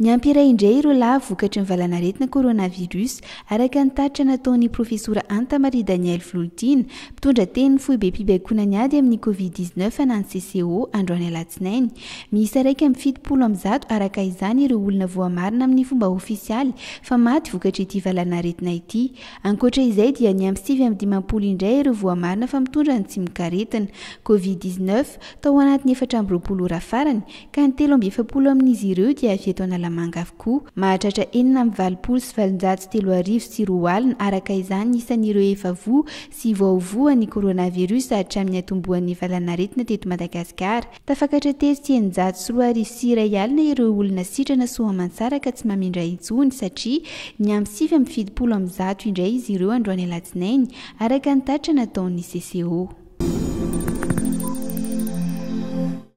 Niampy iray indray ireo lavo vokatry ny valanaretina coronavirus, araka ny tatitra nataon'ny Profesora Anta Marie Danielle Vololtiana, mpitondra tenin'ny foibem-pibaikoana ny ady amin'ny Covid 19 na ny CCO, androany alatsinainy. Miisa 171 araka izany ireo olona voamarina amin'ny fomba ofisialy fa maty vokatr'ity valanaretina ity. Ankoatra izay dia niampy 59 indray ireo voamarina fa mitondra ny tsimokaretina Covid 19 tao anatin'ny 24 ora farany ka ny 43 amin'izy ireo dia avy eto Analamanga avokoa. Mahatratra 3886 30 araka izany ny isan'ireo efa voa sy voavoa ny coronavirus hatramin'ny niatombohan'ny valanaretina teto Madagasikara. Tafakatra 2003 30 ireo olona sitrana soa aman-tsara ka tsy mamindra intsony satria niampy 179 indray izy ireo androany alatsinainy, araka ny tatitra nataon'ny CCO.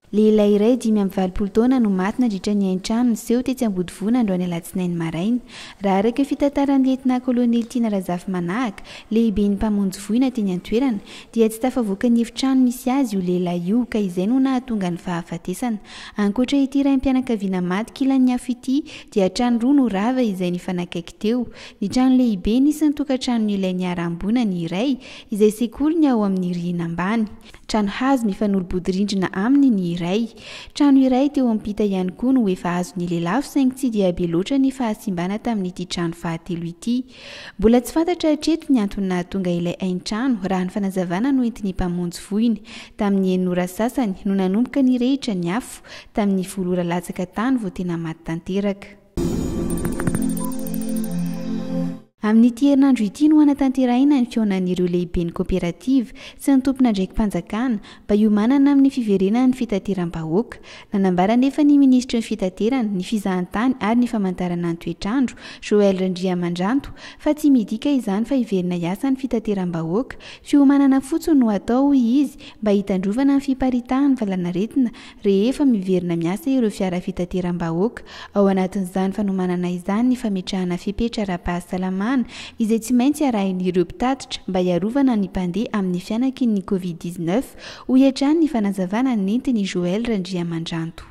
Lehilahy iray 85 taona no maty nandritra ny hain-trano niseho tetsy Ambodivona androany alatsinainy maraina. Raha araka ny fitantaran'ny Lietnà Kolonely Tiana Razafimanahaka, lehiben'ny mpamonjy voina teny an-toerana, dia tsy tafavoaka ny efitrano nisy azy io lehilahy io ka izay no nahatonga ny fahafatesana. Ankoatra ity raim-pianakaviana maty kilan'ny afo ity dia trano roa no rava izay nifanakaiky teo. Ny trano lehibe nisy ny tokantranon'ilay niharam-boina ny iray, izay sekoly ny ao amin'ny rihina ambany. Trano hazo mifanolo-bodirindrina aminy ny iray. Trano iray teo ampita ihany koa no efa azon'ny lelafo saingy tsy dia be loatra ny fahasimbana tamin'ity trano fahatelo ity. Mbola tsy fantatra hatreto ny antony nahatonga ilay hain-trano, raha ny fanazavana noentin'ny mpamonjy voina. Tamin'ny enina ora sasany no nanomboka nirehitra ny afo, tamin'ny folo ora latsaka tany vao tena maty tanteraka. Amin'ity herinandro ity no hanatanterahina ny fihaonan'ireo lehiben'ny kaoperativa sy ny tompon'andraiki-panjakana mba hiomanana amin'ny fiverenan'ny fitateram-bahoaka. Nanambara anefa ny minisitry ny Fitaterana, ny fizahantany ary ny famantarana ny toetr'andro, Joël Randriamandranto, fa tsy midika izany fa hiverina hiasa ny fitateram-bahoaka. Fiomanana fotsiny no atao, hoy izy, mba hitandrovana ny fiparitahan'ny valanaretina rehefa miverina miasa ireo fiara fitateram-bahoaka. Ao anatin'izany fanomanana izany ny fametrahana fepetra ara-pahasalamana izay tsy maintsy arahin'ireo mpitatitra mba hiarovana ny mpandeha amin'ny fihanakin'ny Covid 19, hoy hatrany ny fanazavana nentin'i Joël Randriamandranto.